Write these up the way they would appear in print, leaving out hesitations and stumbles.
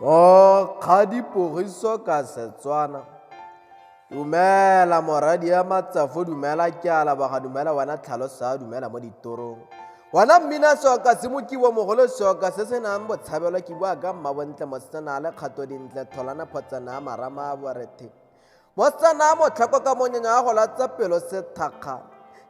Mokgadi-Pogiso ka Setswana. Dumela moradi ya matsafo, dumela ke a leboga, dumela wena tlhalosa, dumela mo ditorong. Wena mmina seoka se mokibo mogolo seoka se se nang botshabelo ke bua ka mmabontle mosetsana a le kgato dintle tholana photsana ya marama a borethe. Mosetsana a motlhako ka monyanya wa go latsa pelo sethakga.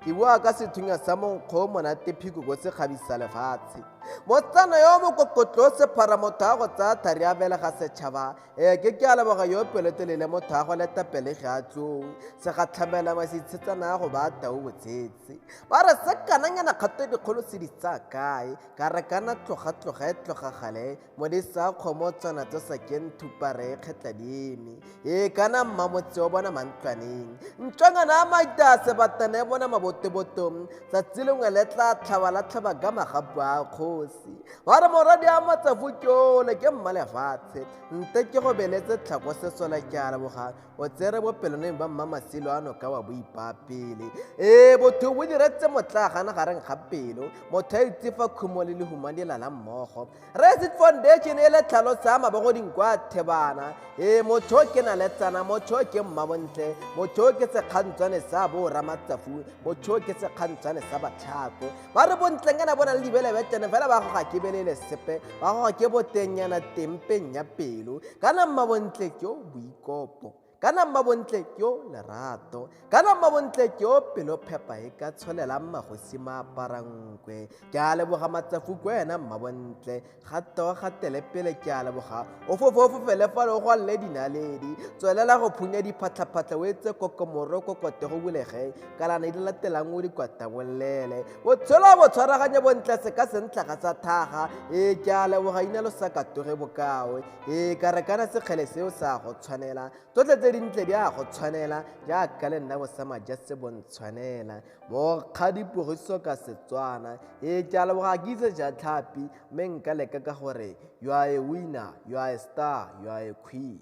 Ke bua ka sethunya sa monkgo o monate phikoko se kgabisa lefatshe. Mosetsana yo mokokotlo o sephara motho a go tsaya thari a belega setšhaba. Ee ke ke a leboga yo pelotelele motho a go leta pelegi a tlou. Segatlhamela masitshetsana a go ba tau botsetse. Ba re se kananyana kgato dikgolo se di tsaya kae? Ka re kana tloga tloga e tloga gale Modisa kgomo tswana tso sa ke nthupa re kgetla dieme. E kana mmamotse o bona mantlwaneng. Ntlwangana a maita sebatana e bona maboteboto. Tsatsi lengwe le tla tlhaba la tlhaba ka magapu a kgosi. Ba re moradi a matsafu ke ole ke mmalefatshe. Nte ke go beletse tlhako sesola ke a leboga. O tsere bopeloneng ba mmamasilo a noka wa boipapele. Ee, botho bo diretse motlaagana gareng ga pelo. Motho a itse fa khumo le lehuma di lala mmogo. Resit Foundation e le tlhalosa ya mabogo dinkwa thebana. Ee, motho ke na le tsana, motho ke mmabontle, motho ke sekgantswane sa bo ramatsafu, motho ke sekgantswane sa batlhako. Ba re bontlenyana bo na le dibelebetene fela ba goga ke belele sepe, ba goga ke botengnyana tempeng ya pelo. Kana mmabontle ke o boikopo, kana mmabontle ke o lerato, kana mmabontle ke o pelo phepa e ka tsholelang magosi maaparankwe. Ke a leboga matsafu ko wena mmabontle, gato gatele pele ke a leboga. O fofe o fofele fale o gwalle dinaledi, tswelela go phunya diphatlhaphatlha o etse kokomoro kokote go bulege, kalana di latelang o di kwatabolele. Botshelo bo tshwaraganye bontle se ka sentlhaga sa thaga, ee ke a leboga ina lo sa katoge bokao. Ee ka re kana sekgele seo sa go tshwanela, tsotlhe tse dintle di a go tshwanela, jaaka le nna bosamaja se bo ntshwanela. Mokgadi Pogiso ka Setswana. Ee ke a leboga ke itse ja tlhapi, mme nka leka ka gore you are a winner, you are a star, you are a queen.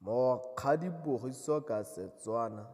Mokgadi Pogiso ka Setswana.